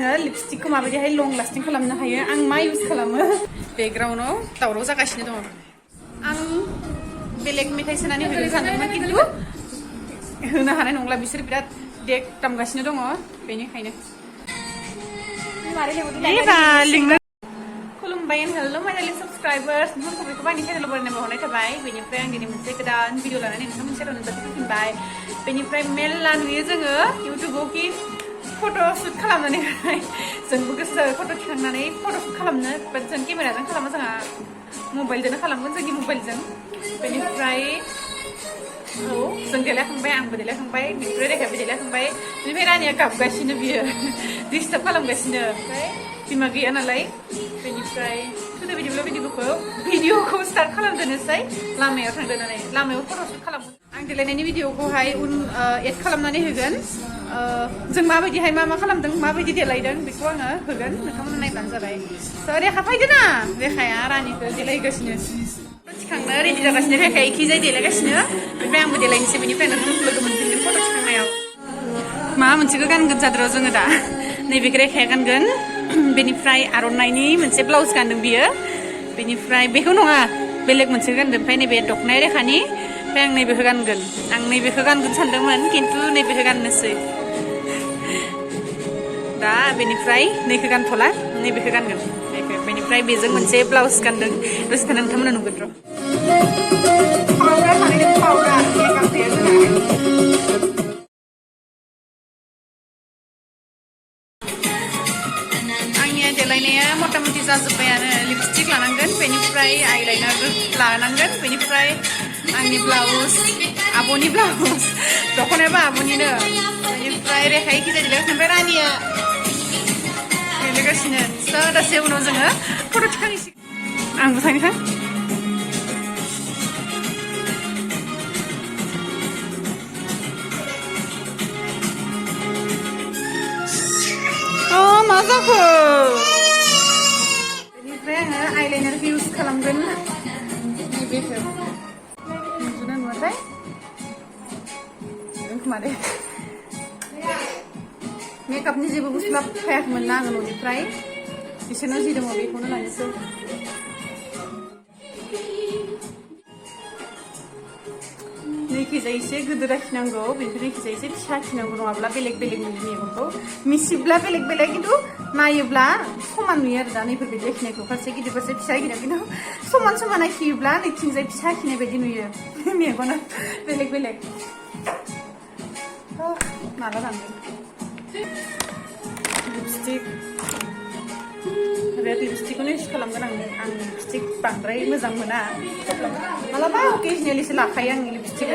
आङो लिपस्टिकखौ माबायदिहाय लं लास्टिं खालामनो हायो आं मा इउज खालामो बेकग्राउन्डआव दावराव जागासिनो दङ आं बेलेग मेथाइ सोनानै होनो सानदोंमोन खिन्थु होनो हानाय नंला बिसोर बिराद देक दामगासिनो दङ बेनिखायनो खुलुमबाय हेल' माय डार्लिं साबस्क्राइबार्स नोंथांखौ आंनि चेनेलाव बरायनाय बावहरनाय थाबाय बेनिफ्राय आं दिनै मोनसे गोदान भिडिअ लानानै नोंथांमोननि सेराव नुजाथिफिनबाय बेनिफ्राय मेरला नुयो जोङो इउटुबाव कि फट'शुट खालामनानैहाय जोंबो गोसो फट' थिखांनानै फट'शुट खालामनो बाट जों केमेराजों खालामो जोंहा मबाइलजोंनो खालामगोन जोंनि मबाइलजों बेनिफ्राय औ जों देलायखांबाय आंबो देलायखांबाय बेनिफ्राय रेखाबो देलायखांबाय बेनिफ्राय रानिया गाबगासिनो बियो डिस्टार्ब खालामगासिनो ओमफ्राय बिमा गैया नालाय बेनिफ्राय गोदो बिदिब्ला भिडिअखौ स्टार्ट खालामदोनोसै लामायाव थांदोनानै लामायाव फट'शुट खालामगोन आं देलायनायनि भिडिअखौहाय उन एड खालामनानै होगोन जों माबायदिहाय मा खालामदों माबायदि देलायदों बेखौ आङो होगोन नोंथांमोना नायबानो जाबाय स' रेखा फैदो ना रेखाया रानिखौ देलायगासिनो थिखांनो रेडि जागासिनो रेखाया इखिजाय देलायगासिनो ओमफ्राय आंबो देलायनोसै बेनिफ्राय नोंथांमोनखौ लोगो मोनफिनगोन फट' थिखांनायाव मा मोनसेखौ गानगोन जाद्र' जोङो दा नैबेखौ रेखाया गानगोन बेनिफ्राय आर'नाइनि मोनसे ब्लाउस गानदों बियो बेनिफ्राय बेखौ नङा बेलेग मोनसे गानदों ओमफ्राय नैबे दख'नाया रेखानि ओमफ्राय आं नैबेखौ गानगोन आं नैबेखौ गानगोन सानदोंमोन खिन्थु नैबेखौ गाननोसै दा बेनिफ्राय नैखौ गानथ'ला नैबेखौ गानगोन बेनिफ्राय बेजों मोनसे ब्लाउस गानदों दसे थाना नोंथांमोना नुगोन र' आंनिया देलायनाया मथा मथि जाजोब्बायानो लिपस्टिक लानांगोन बेनिफ्राय आइलाइनार लानांगोन बेनिफ्राय आंनि ब्लाउस आब'नि ब्लाउस दख'नायाबो आब'निनो बेनिफ्राय रेखाय खिजाय देलायगासिनो ओमफ्राय रानिया देलायगासिनो स' दसे उनाव जोङो फट' थिखांनोसै आंबो थांनोखा मा जाखो बेनिफ्राय आङो आइलाइनारखौ इउज खालामगोन नैबेखौ नुजुना नुवाथाय खोमा दे मेकआपनि जेबो बुस्थु लाबोफायाखैमोन ना आङो न'निफ्राय बिसोरनाव जि दङ बेखौनो लानोसै नैखिजाय एसे गिदिर आखिनांगौ बेनिफ्राय नैखिजाय एसे फिसा आखिनांगौ नङाब्ला बेलेग मेगनखौ मिसिब्ला बेलेग खिन्थु नायोब्ला समान नुयो आरो दा नैफोरबायदि आखिनायखौ फारसे गिदिर फारसे फिसा आखिनाय खिन्थु समान आखियोब्ला नैथिंजाय फिसा आखिनाय बायदि नुयो मेगना बेलेग माला रानगोन लिपस्टिक रेड लिपस्टिकखौनो इउज खालामगोन आं लिपस्टिक बांद्राय मोजां मोना मालाबा अकेजनेलिसो लाखायो आं लिपस्टिक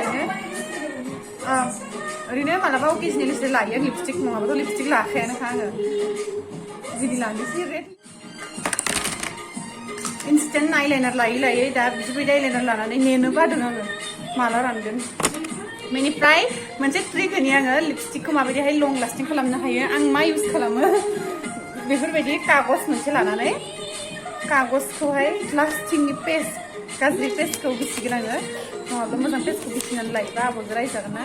ओरैनो मालाबा अकेजनेलिसो लायो आं लिपस्टिक नङाबाथ' लिपस्टिक लाखायानोखा आङो दिनै लानोसै रेड इन्सटेन्ट आइलाइनार लायै दा बेफोरबायदि आइलाइनार लानानै नेनो बादों आङो माला रानगोन बेनिफ्राय मोनसे ट्रिक होनि आङो लिपस्टिकखौ माबायदिहाय लं लास्टिं खालामनो हायो आं मा इउज खालामो बेफोरबायदि कागज मोनसे लानानै कागजखौहाय प्लास्टिकनि पेस्ट गाज्रि पेस्टखौ बिसिगोन आङो नङाब्ला मोजां पेस्टखौ बिसिनानै लायोबा आब'जों रायजागोन ना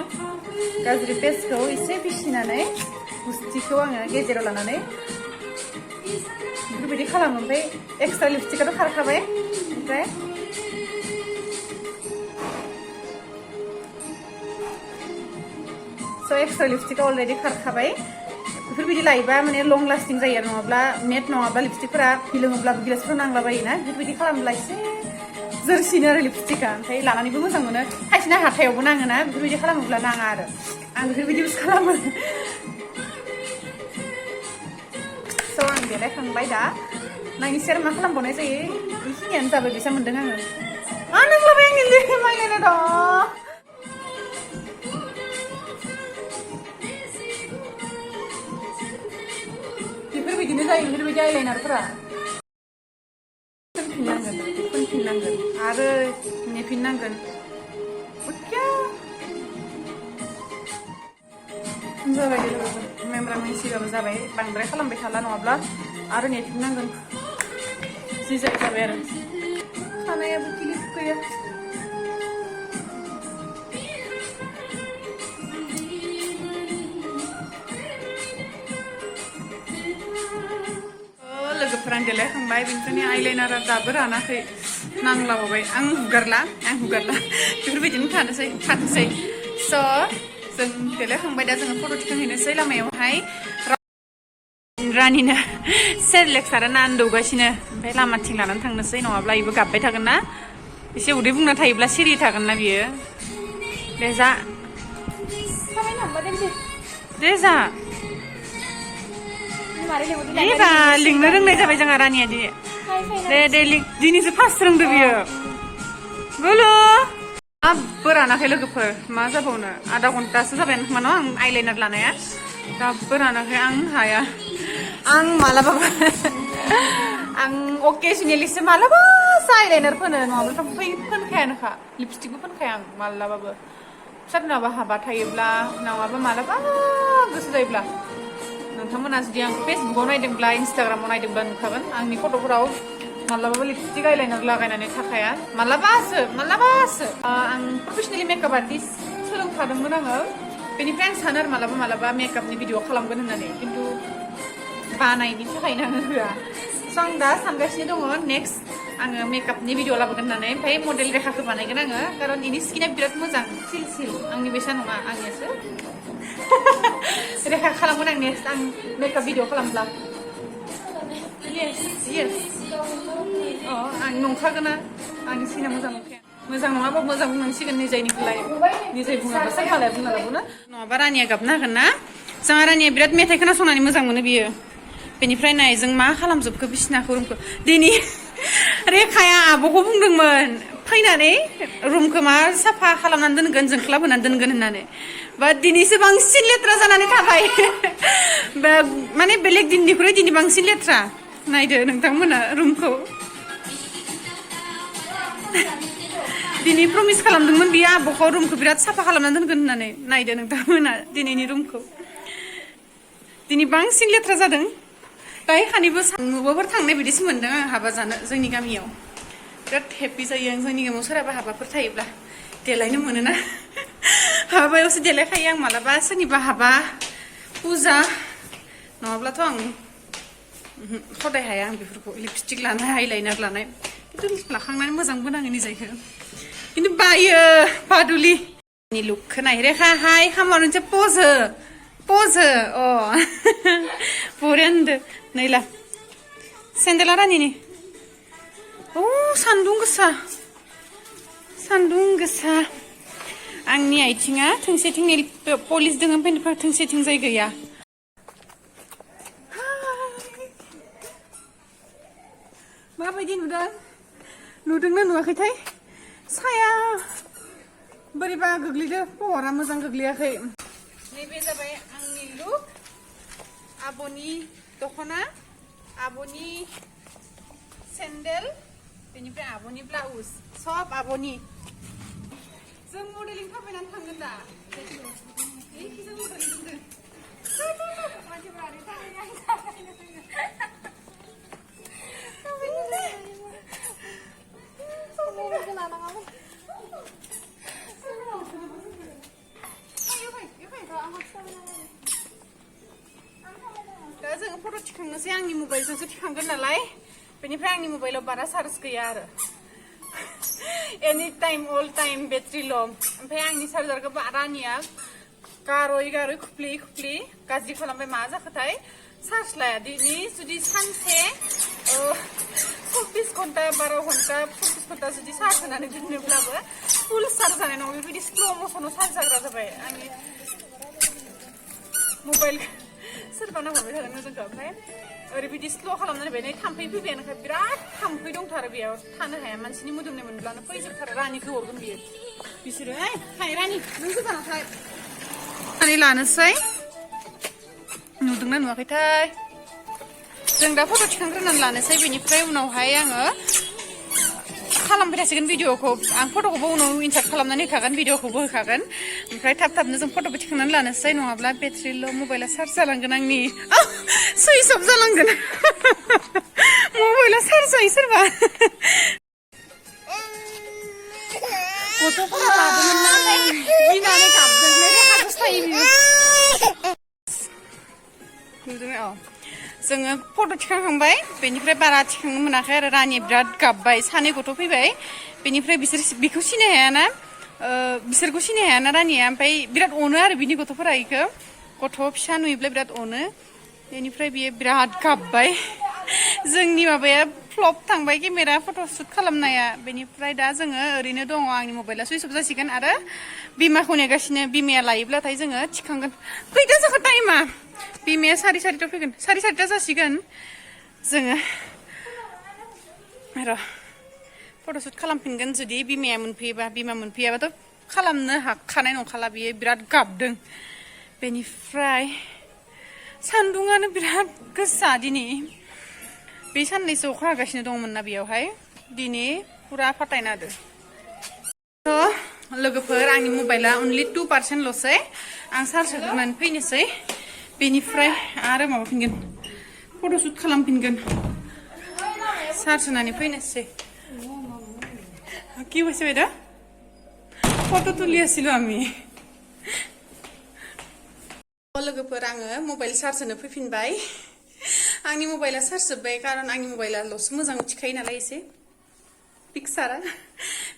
गाज्रि पेस्टखौ एसे बिसिनानै गुस्थिखौ आङो गेजेराव लानानै बेफोरबायदि खालामो ओमफ्राय एक्सट्रा लिपस्टिकआथ' खारखाबाय ओमफ्राय स' एक्सट्रा लिपस्टिकआ अलरेडि खारखाबाय बेफोरबायदि लायोबा माने लं लास्टिं जायो आरो नङाब्ला मेट नङाब्ला लिपस्टिकफोरा फिलोङोब्ला गिलासफोराव नांलाबायोना बेफोरबायदि खालामब्ला एसे जोरसिनो आरो लिपस्टिकआ ओमफ्राय लानानैबो मोजां मोनो खायसेना हाथायावबो नाङोना बेफोरबायदि खालामोब्ला नाङा आरो आं बेफोरबायदि इउज खालामो स' आं देलायखांबाय दा नायनोसै आरो मा खालामबावनाय जायो बेखिनियानो जाबाय बेसा मोन्दों आङो नांलाबाय आंनि माइलायना दं बेफोरबायदिनो जायो बेफोरबायदि आइलाइनारफोरा फोनफिननांगोन आरो नेफिननांगोन जाबाय मेमब्रा मिन्थिबाबो जाबाय बांद्राय खालामबाय थाला नङाब्ला आरो नेफिननांगोन जि जाबाय आरो खानायाबो क्लिप गैया लोगोफोरा देलायखांबाय बेनिफ्राय आइलाइनारा दाबो रानाखै नांलाबावबाय आं हुगारला बेफोरबायदिनो थाथोंसै स' जों देलायखांबाय दा जोङो फट' थिखांहैनोसै लामायावहाय रानिनो सेरेलेक्स आरो नान दौगासिनो ओमफ्राय लामाथिं लानानै थांनोसै नङाब्ला बेबो गाबबाय थागोन ना एसे उदै बुंना थायोब्ला सिरि थागोन ना बियो दे जा दे जा एबा लिंनो रोंनाय जाबाय जोंहा रानिया दे दिनैसो फार्स्ट रोंदो बियो गोलु दाबो रानाखै लोगोफोर मा जाबावनो आधा घन्टासो जाबायानो खोमा न' आं आइलाइनार लानाया दाबो रानाखै आं हाया आं मालाबाबो आं अकेजनेलिसो मालाबासो आइलाइनार फोनो नङाब्लाथ' फोनखायानोखा लिपस्टिकबो फोनखाया आं मालाबाबो सोरनावबा हाबा थायोब्ला नङाबा मालाबा गोसो जायोब्ला नोंथांमोना जुदि आं फेसबुकाव नायदोंब्ला इन्सटाग्रामाव नायदोंब्ला नुखागोन आंनि फट'फोराव मालाबाबो लिपस्टिक आइलाइनार लागायनानै थाखाया मालाबासो आं प्रफेसनेलि मेकआप आर्टिस्ट सोलोंखादोंमोन आङो बेनिफ्राय आं सानो आरो मालाबा मेकआपनि भिडिअ खालामगोन होननानै खिन्थु बानायनि थाखायनो आङो होआ स' आं दा सानगासिनो दङ नेक्स्ट आङो मेकआपनि भिडिअ लाबोगोन होननानै ओमफ्राय मडेल रेखाखौ बानायगोन आङो खारन इनि स्किना बिराद मोजां सिल आंनि बायसा नङा आंनियासो रेखा खालामगोन आं नेक्स्ट आं मेकआप भिडिअ खालामब्ला yes आं नंखागोना आंनि स्किना मोजां नंखाया मोजां नङाबा मोजां बुंनांसिगोन निजायनिखौलाय निजाय बुङाबा सोरबालाय बुंना लागोन नङाबा रानिया गाबनो हागोन ना जोंहा रानिया बिराद मेथाइ खोनासंनानै मोजां मोनो बियो बेनिफ्राय नाय जों मा खालामजोबखो बिसिनाखौ रुमखौ दिनै रेखाया आब'खौ बुंदोंमोन फैनानै रुमखौ मा साफा खालामनानै दोनगोन जोंख्लाबहोनानै दोनगोन होननानै बाट दिनैसो बांसिन लेथ्रा जानानै थाबाय माने बेलेग दिननिख्रुइ दिनै बांसिन लेथ्रा नायदो नोंथांमोना रुमखौ दिनै प्रमिस खालामदोंमोन बियो आब'खौ रुमखौ बिराद साफा खालामनानै दोनगोन होननानै नायदो नोंथांमोना दिनैनि रुमखौ दिनै बांसिन लेथ्रा जादों दायो खानिबो न'बाफोर थांनाय बायदिसो मोन्दों आं हाबा जानो जोंनि गामियाव बिराद हेपि जायो आं जोंनि गामियाव सोरहाबा हाबाफोर थायोब्ला देलायनो मोनोना हाबायावसो देलायखायो आं मालाबा सोरनिबा हाबा फुजा नङाब्लाथ' आं हदाय हाया आं बेफोरखौ लिपस्टिक लानाय आइलाइनार लानाय खिन्थु लाखांनानै मोजांबो नाङो निजायखौ खिन्थु बायो पादुलि लुकखौ नायरेखा हाय खामानिसो पज हो बरिया होनदो नैला सेन्देला रानिनि सान्दुं गोसा आंनि आथिङा थोंसेथिं नेल पलिस दङ ओमफ्राय थोंसेथिंजाय गैया माबायदि नुदोंना नुवाखैथाय साया बोरैबा गोग्लैदो पहरा मोजां गोग्लैयाखै नैबे जाबाय आंनि लुक आब'नि दख'ना आब'नि सेन्देल बेनिफ्राय आब'नि ब्लाउज सब आब'नि जों मडेलिं थाबायनानै थांगोन दा दा जोङो फट' थिखांनोसै आंनि मबाइलजोंसो थिखांगोन नालाय बेनिफ्राय आंनि मबाइलाव बारा चार्ज गैया आरो एनि टाइम अल टाइम बेटारि ल' ओमफ्राय आंनि चार्जारखौ रानिया गार'य खुफ्लेयै गाज्रि खालामबाय मा जाखोथाय चार्ज लाया दिनै जुदि सानसे 24 घन्टा 12 घन्टा 24 घन्टा जुदि चार्ज होनानै दोनोब्लाबो फुल चार्ज जानाय नङा बेबायदि स्ल' मसनाव चार्ज जाग्रा जाबाय आंनि मबाइल सोरबा नाहरबाय थादों जोंखौ ओमफ्राय ओरैबायदि स्ल' खालामनानै होबाय नै थाम्फै फैबायानोखाय बिराद थाम्फै दंथारो बेयाव थानो हाया मानसिनि मोदोमनाय मोनब्लानो फैजोबथारो रानिखौ हरगोन बियो बिसोरो हाय रानि नों गोजानाव थाय लानोसै नुदोंना नुवाखैथाय जों दा फट' थिखांग्रोनानै लानोसै बेनिफ्राय उनावहाय आङो खालामबाय थासिगोन भिडिअखौ आं फट'खौबो उनाव इनसार्ट खालामनानै होखागोन भिडिअखौबो होखागोन ओमफ्राय थाबनो जों फट'बो थिखांनानै लानोसै नङाब्ला बेटारिल' मबाइला चार्ज जालांगोन आंनि सुइस अफ जालांगोन मबाइला चार्ज जायो सोरबा गथ'फोरा लादोंमोन गिनानै गाबदोंलै रेखा गोसथायो बियो नुदों जोङो फट' थिखांखांबाय बेनिफ्राय बारा थिखांनो मोनाखै आरो रानिया बिराद गाबबाय सानै गथ' फैबाय बेनिफ्राय बिसोर बिखौ सिनाय हायाना बिसोरखौ सिनाय हायाना रानिया ओमफ्राय बिराद अनो आरो बिनि गथ'फोरा इखौ गथ' फिसा नुयोब्ला बिराद अनो बेनिफ्राय बियो बिराद गाबबाय जोंनि माबाया फ्लप थांबाय केमेरा फट'शुट खालामनाया बेनिफ्राय दा जोङो ओरैनो दङ आंनि मबाइला सुइच अफ जासिगोन आरो बिमाखौ नेगासिनो बिमाया लायोब्लाथाय जोङो थिखांगोन खैथा जाखो टाइमा बिमाया 4:30 फैगोन 4:30 जासिगोन जोङो र' फट'शुट खालामफिनगोन जुदि बिमाया मोनफैयोबा बिमा मोनफैयाबाथ' खालामनो हाखानाय नंखाला बियो बिराद गाबदों बेनिफ्राय सान्दुङानो बिराद गोसा दिनै बे साननैसो अखा हागासिनो दंमोन ना बेयावहाय दिनै फुरा फाटायना होदो थ' लोगोफोर आंनि मबाइला अनलि 2% ल'सै आं चार्ज होनानै फैनोसै बेनिफ्राय आरो माबाफिनगोन फट'शुट खालामफिनगोन चार्ज होनानै फैनोसै কি হয়েছে এটা ফটো তুলি আছিল আমি लोगोफोर आङो मबाइल चार्ज होनो फैफिनबाय आंनि मबाइला चार्ज जोब्बाय खारन आंनि मबाइलाल'सो मोजां थिखायो नालाय एसे पिक्सारा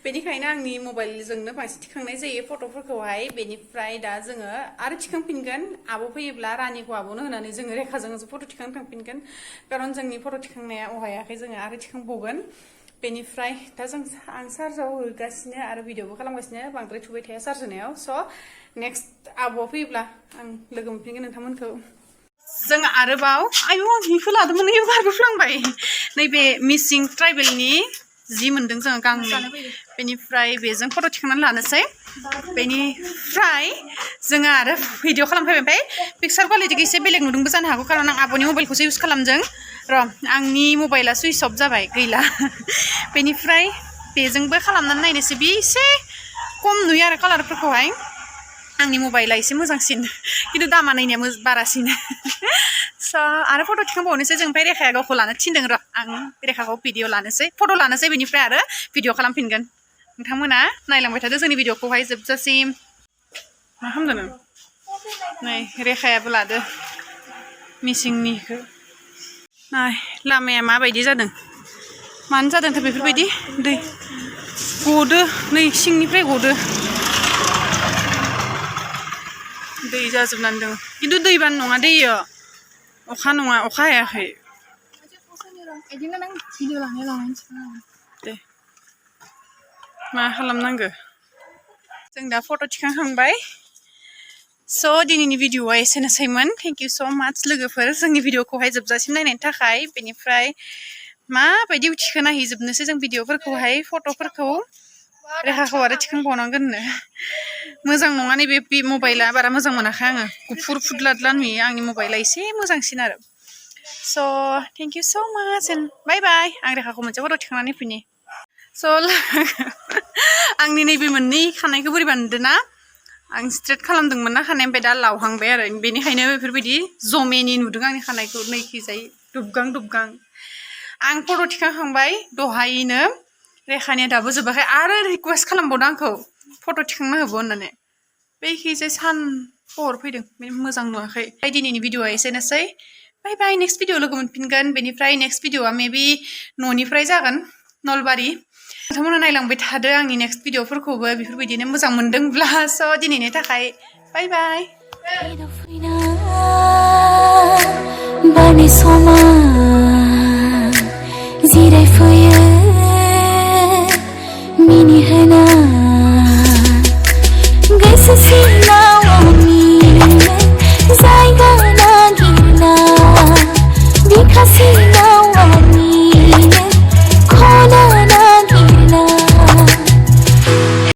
बेनिखायनो आंनि मबाइलजोंनो बांसिन थिखांनाय जायो फट'फोरखौहाय बेनिफ्राय दा जोङो आरो थिखांफिनगोन आब' फैयोब्ला रानिखौ आब'नो होनानै जोङो रेखाजों फट' थिखांनो थांफिनगोन खारन जोंनि फट' थिखांनाया अहायाखै जोङो आरो थिखांबावगोन बेनिफ्राय दा जों आं चार्जआव होगासिनो आरो भिडिअबो खालामगासिनो बांद्राय थुबाय थाया चार्ज होनायाव स' नेक्स्ट आब'आ फैयोब्ला आं लोगो मोनफिनगोन नोंथांमोनखौ जों आरोबाव आयु हिखौ लादोंमोन इयो बारबोफ्लांबाय नैबे मिसिं ट्राइबेलनि जि मोन्दों जोङो गांनै बेनिफ्राय बेजों फट' थिखांनानै लानोसै बेनिफ्राय जोङो आरो भिडिअ खालामफैबाय ओमफ्राय पिक्सार क्वालिटिखौ एसे बेलेग नुदोंबो जानो हागौ खारन आं आब'नि मबाइलखौसो इउज खालामदों र' आंनि मबाइला सुइच अफ जाबाय गैला बेनिफ्राय बेजोंबो खालामनानै नायनोसै बे एसे खम नुयो आरो कालारफोरखौहाय आंनि मबाइला एसे मोजांसिन खिन्थु दामा नायनाया बारासिन स' आरो फट' थिखांबावनोसै जों ओमफ्राय रेखाया गावखौ लानो थिनदों र' आं रेखाखौ भिडिअ लानोसै फट' लानोसै बेनिफ्राय आरो भिडिअ खालामफिनगोन नोंथांमोना नायलांबाय थादो जोंनि भिडिअखौहाय जोबजासिम मा खालामदों नों नै रेखायाबो लादो मिसिंनिखौ नाय लामाया माबायदि जादों मानो जादोंथाय बेफोरबायदि दै गदो नै सिंनिफ्राय गदो दै जाजोबनानै दङ खिन्थु दैबाना नङा दैयो अखा नङा अखा हायाखै दे मा खालामनांगौ जों दा फट' थिखांखांबाय स' दिनैनि भिडिअआ एसेनोसैमोन थेंक इउ स' माच लोगोफोर जोंनि भिडिअखौहाय जोबजासिम नायनायनि थाखाय बेनिफ्राय माबायदि थिखोना हैजोबनोसै जों भिडिअफोरखौहाय फट'फोरखौ रेखाखौ आरो थिखांबावनांगोननो मोजां नङा नैबे मबाइला बारा मोजां मोनाखै आङो गुफुर फुदलादला नुयो आंनि मबाइला एसे मोजांसिन आरो स' थेंक इउ स' माच एन्ड बाय बाय आं रेखाखौ मोनसे फट' थिखांनानै फैनि स' आंनि नैबे मोननै खानायखौ बोरैबा नुदोंना आं स्ट्रेट खालामदोंमोन ना खानाय ओमफ्राय दा लावहांबाय आरो बेनिखायनो बेफोरबायदि जमेनि नुदों आंनि खानायखौ नैखिजाय दुबगां दुबगां आं फट' थिखांखांबाय दहायनो रेखानिया दाबो जोबाखै आरो रिकुवेस्ट खालामबावदों आंखौ फट' थिखांना होबाव होननानै बैखिजाय सान फहर फैदों बे मोजां नुवाखै दिनैनि भिडिअआ एसेनोसै बाय बाय नेक्स्ट भिडिअ लोगो मोनफिनगोन बेनिफ्राय नेक्स्ट भिडिअआ मेबि न'निफ्राय जागोन नलबारि नोंथांमोना नायलांबाय थादो आंनि नेक्स्ट भिडिअफोरखौबो बेफोरबायदिनो मोजां मोनदोंब्ला स' दिनैनि थाखाय बाय बाय